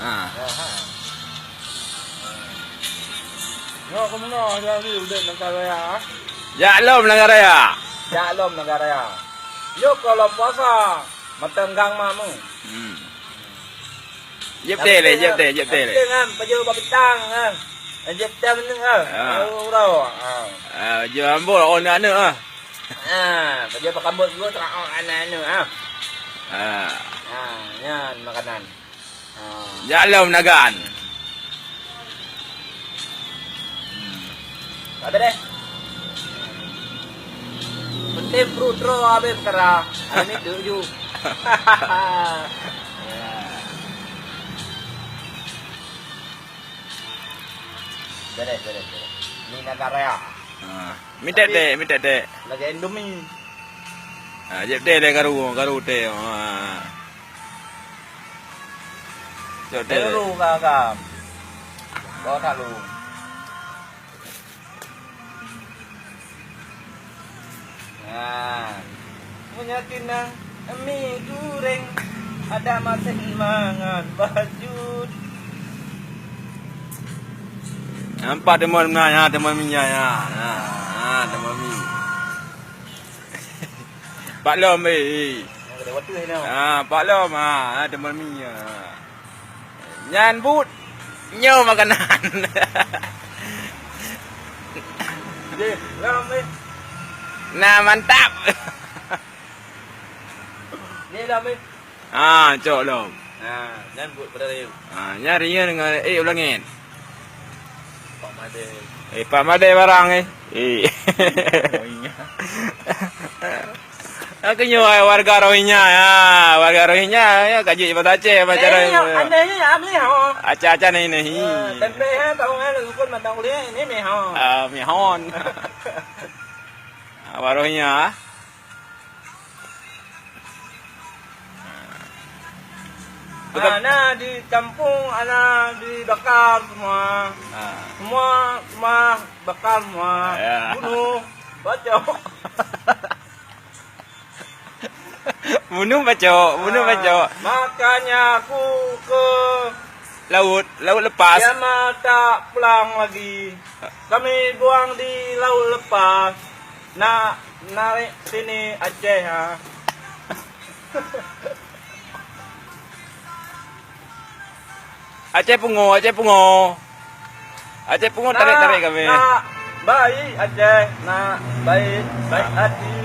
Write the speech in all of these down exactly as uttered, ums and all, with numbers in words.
Ha. Aha. Nyoe keumeungoh jadi udeb Nagan Raya. Jak lom Nagan Raya. Jak lom Nagan Raya. Nyoe ka lom puasa, mantong gang mak mu. Hmm. Jép teh lé, jép teh, jép teh lé. Tengah pajoh babitang ah. Jép teh meneng ah. Ha. Ura. Ha. Ah, jép ambo oh aneuk ah. Ha, pajoh pakambot dua tengah oh aneuk-aneuk ah. Ha. Ha, nyan makanan. Ha. Jak lom Nagan. Ada deh. Penting perut roh habis perkara. Ada ni tu ju. Beres, beres, beres. Ni Nagan Raya. Ha. Minta dek, minta dek. Lagi Indomie. Ha, jép teh lé karu, karu teh. Ha. Cok teh. Karu ka, ka. Kau tak lu. Nah. Punya tinang mi goreng ada masih mangan bajut. Nampak teman mie ya, teman mie ya. Nah, nah, teman mie. Pak Lom eh. Yang kedai water ni. Ah, Pak Lom ah, ah, teman mie ah. Nyan but nyoe makanan. Deh, Lom eh. Nah, mantap. Ni Lom eh. Ah, cok lom. Ha, nyan buet pada rayeuk. Ah, nyan rayeuk dengan eh ulangin. Pak Madai. Eh, Pak Madai barang eh. Eh. Rohingya. Aku nyoe warga Rohingya ya. Warga Rohingya ya kaji bahasa Aceh macam mana. Aneh ni amli ha. Aceh-aceh ni ni. Tempe ha tahu kan sukun matang kulit ni meh ha. Ah, mihon. Ah, Rohingya. Betul. Ana di kampung, ana dibakar semua. Ha. Semua rumah bakar semua. Ya. Bunuh, bacok. Bunuh bacok, bunuh bacok. Makanya aku ke laut, laut lepas. Dia mah tak pulang lagi. Kami buang di laut lepas. Nak narik sini Aceh ha. Aceh pungo, Aceh pungo. Aceh pungo tarik-tarik kami. Nak baik Aceh, nak baik, baik hati.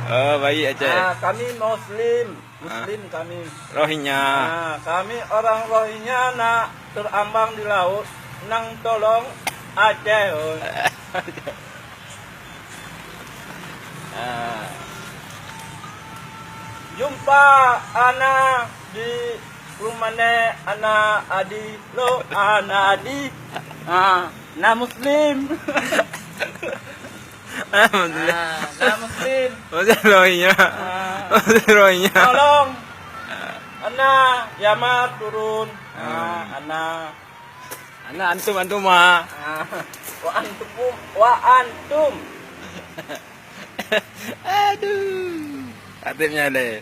Oh, baik Aceh. Ah, kami Muslim. Muslim kami. Rohingya. Ha, kami orang Rohingya nak terambang di laut, nang tolong Aceh oi. Ha. Jumpa ana di rumah nek ana adi lo ana adi. Ha, na Muslim. Alhamdulillah. Ah, nah, Muslim. Muslim Rohingya. Ah. Muslim Rohingya. Tolong. Ana Yama turun. Ah, ana. Ana antum, antum, ah. Ah, wa antum, wa antum. Aduh. Atiknya deh.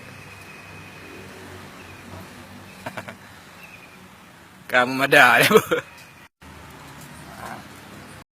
Kamu mada.